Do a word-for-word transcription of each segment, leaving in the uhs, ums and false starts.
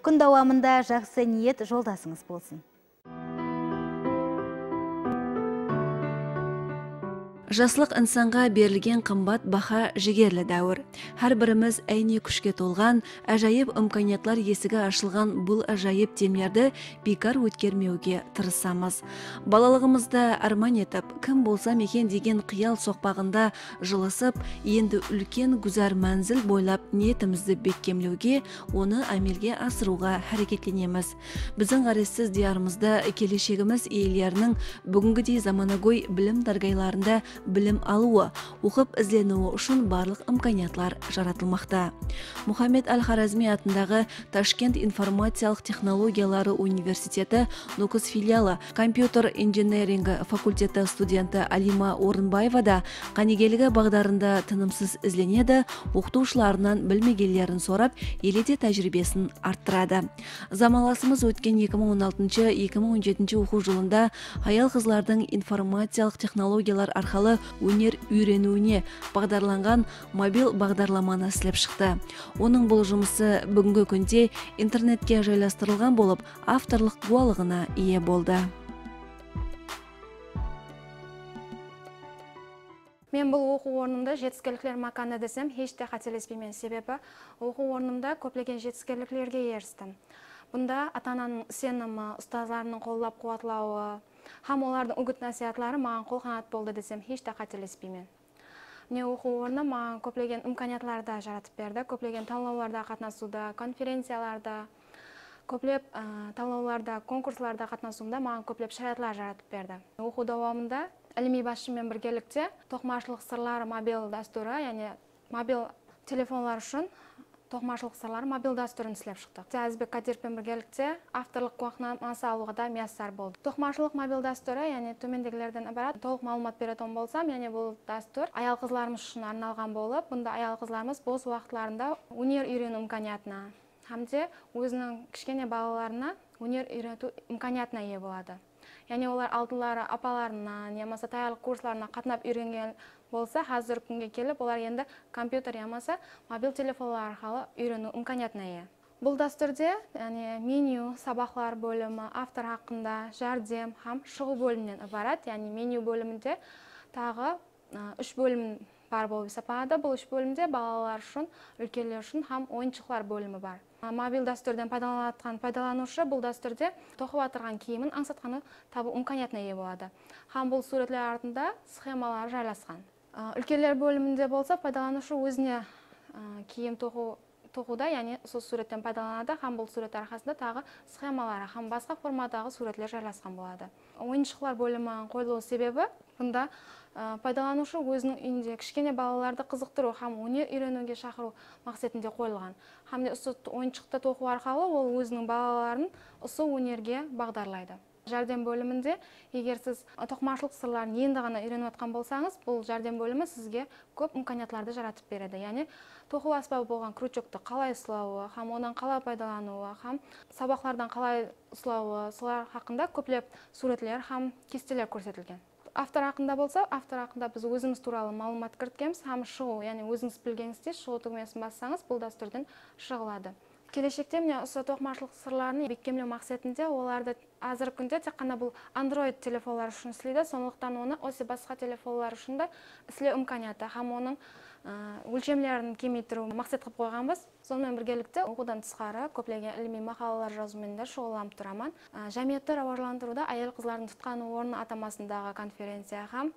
Kún dawamında jaqsı niyet joldasıńız bolsın. Jaslıq insanǵa berilgen qımbat baha, jigerli dáwir. Hár birimiz áyne kúshke tolǵan, ájayıp imkaniyatlar esigi ashılǵan bul ájayıp demlerdi biykar ótkermewge tırısamız. Balalıǵımızda árman etip, kim bolsam eken degen qıyal soqpaǵında jılısıp, endi úlken gúzar mánzil boylap niyetimizdi bekkemlewge, onı ámelge asırıwǵa háreketlenemiz. Biziń ǵárezsiz diyarımızda keleshegimiz iyeleriniń búgingidey zamanagóy bilim dárgaylarında bilim alıwı, oqıp izleniwi ushın barlıq imkaniyatlar jaratılmaqta. Muhammed al-Xorazmiy atındaǵı Tashkent informaciyalıq texnologiyaları universiteti Nókis filialı kompyuter injeneringi fakulteti studenti Alima Orınbaeva da qánigeligi baǵdarında tınımsız izlenedi, oqıtıwshılarınan bilmegenlerin sorap, ele de tájiriybesin arttıradı. Zamanlasımız ótken eki mıń on altınshı, eki mıń on jetinshi oqıw jılında hayal-qızlardıń informaciyalıq texnologiyalar arqalı óner úyreniwine baǵdarlanǵan mobil baǵdarlamanı islep shıqtı. Onıń bul jumısı búgingi kúnde internetke jaylastırılǵan bolıp, avtorlıq gúwalıǵına iye boldı. Men bul oqıw ornımda jetiskenlikler mákanı desem, hesh te qátelespeymen. Sebebi oqıw ornımda kóplegen jetiskenliklerge eristim. Bunda ata-ananıń isenimi, ustazlarımnıń qollap-quwatlawı hám olardıń úgit-násiyatları maǵan qol-qanat boldı desem, hesh te qátelespeymen. Mine, oqıw ornı maǵan kóplegen imkaniyatlardı jaratıp berdi. Kóplegen tańlawlarda qatnasıwda, konferenciyalarda, kóplep, ı, tańlawlarda, konkurslarda qatnasıwımda maǵan kóplep sharayatlar jaratıp berdi. Oqıw dawamında ilimiy basshı menen birgelikte Toqımashılıq sırları mobil dástúri, yaǵnıy mobil telefonlar ushın Toqımashılıq sırları mobil dástúrin islep shıqtıq. Azizbek Kadırov penen birgelikte avtorlıq gúwaxnaması alıwǵa da miyassar boldı. Toqımashılıq mobil dástúri, yaǵnıy, tómendegilerden ibarat. Tolıq maǵlıwmat beretuǵın bolsam, yaǵnıy, bul dástúr ayal-qızlarımız ushın arnalǵan bolıp, bunda ayal-qızlarımız bos waqıtlarında óner úyreniw imkaniyatına hám de óziniń kishkene balalarına óner úyretiw imkaniyatına iye boladı. Yaǵnıy, olar aldınları apalarınan yamasa tayarlıq kurslarına qatnap úyrengen bolsa, házirgi kúnge kelip olar endi kompyuter yamasa mobil telefonlar arqalı úyreniw imkaniyatına iye. Bul dástúrde, yaǵnıy, menyu, sabaqlar bólimi, avtor haqqında, járdem hám shıǵıw bóliminen ibarat. Yaǵnıy, menyu bóliminde taǵı, ı, úsh bólim bar bolıp esaplanadı. Bul úsh bólimde balalar ushın, úlkenler ushın hám oyınshıqlar bólimi bar. A, mobil dástúrden paydalanatqan paydalanıwshı bul dástúrde toqıp atırǵan kiyimin ańsatqanı tabıw imkaniyatına iye boladı. Hám bul súwretler artında sxemalar jaylasqan. A, úlkenler bóliminde bolsa paydalanıwshı ózine, a, kiyim toqıw, toqıwda, yaǵnıy usı súwretten paydalanadı hám bul súwret arqasında taǵı sxemaları hám basqa formadaǵı súwretler jaylasqan boladı. Oyınshıqlar bólimi qoyılıw sebebi, bunda, ı, paydalanıwshı óziniń úyinde kishkene balalardı qızıqtırıw hám óner úyreniwge shaqırıw maqsetinde qoyılǵan. Hám de usı t-, oyınshıqtı toqıw arqalı ol óziniń balaların usı ónerge baǵdarlaydı. Járdem bóliminde, eger siz, ı, toqımashılıq sırların endi ǵana úyrenip atqan bolsańız, bul járdem bólimi sizge kóp imkaniyatlardı jaratıp beredi. Yaǵnıy, toqıw ásbabı bolǵan kruchoktı qalay uslawı hám onnan qalay paydalanıwı hám sabaqlardan qalay uslawı, solar haqqında kóplep súwretler hám kesteler kórsetilgen. Avtor haqqında bolsa, avtor haqqında biz ózimiz tuwralı maǵlıwmat kiritkenbiz hám shıǵıw, yaǵnıy ózińiz bilgenińizdey shıǵıw túgimesin bassańız, bul dástúrden shıǵıladı. Keleshekte mine usı toqımashılıq sırların bekkemlew maqsetinde olardı házirgi kúnde tek ǵana bul Android telefonlar ushın isleydi, sonlıqtan onı ózge basqa telefonlar ushın da islew imkaniyatı hám onıń, ı, ólshemlerin kemeytiriw maqset qılıp qoyǵanbız. Sonıń menen birgelikte, oqıwdan tısqarı kóplegen ilimiy maqalalar jazıw menen de shuǵıllanıp turaman. Á, jámiyetti rawajlandırıwda ayal-qızlardıń tutqan ornı atamasındaǵı konferenciya hám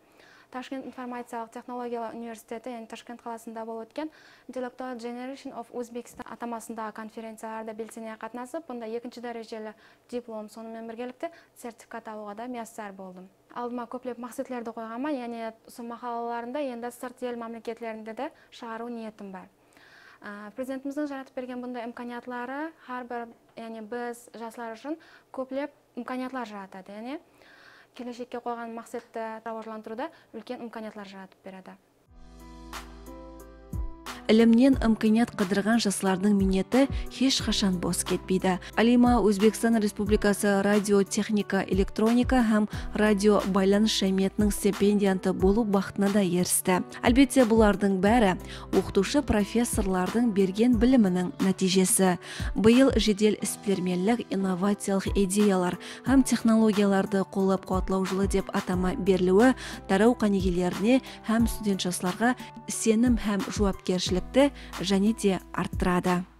Tashkent informaciyalıq texnologiyalar universiteti, yaǵnıy Tashkent qalasında bolıp ótken Intellectual Generation of Uzbekistan atamasındaǵı konferenciyalarda belsene qatnasıp, bunda ekinshi dárejeli diplom, sonıń menen birgelikte sertifikat alıwǵa da miyassar boldım. Aldıma kóplep maqsetlerdi qoyǵanman, yaǵnıy usı maqalalarımdı endi sırt el mámleketlerinde de shıǵarıw niyetim bar. Á, Prezidentimizdiń jaratıp bergen bunday imkaniyatları hár bir, yaǵnıy biz, jaslar ushın kóplep imkaniyatlar jaratadı. Yaǵnıy keleshekke qoyǵan maqsetti rawajlandırıwda úlken imkaniyatlar jaratıp beredi. Ilimnen imkaniyat qıdırǵan jaslardıń miyneti hesh qashan bos ketpeydi. Alima Ózbekstan Respublikası radio texnika elektronika hám radio baylanıs jámiyetiniń stipendiantı bolıw baxtına da eristi. Álbette, bulardıń bári oqıtıwshı professorlardıń bergen biliminiń nátiyjesi. Bıyıl jedel isbilermenlik, innovaciyalıq ideyalar hám texnologiyalardı qollap-quwatlaw jılı dep atama beriliwi taraw qánigelerine hám student jaslarǵa isenim hám juwapkershilikti jáne de arttıradı.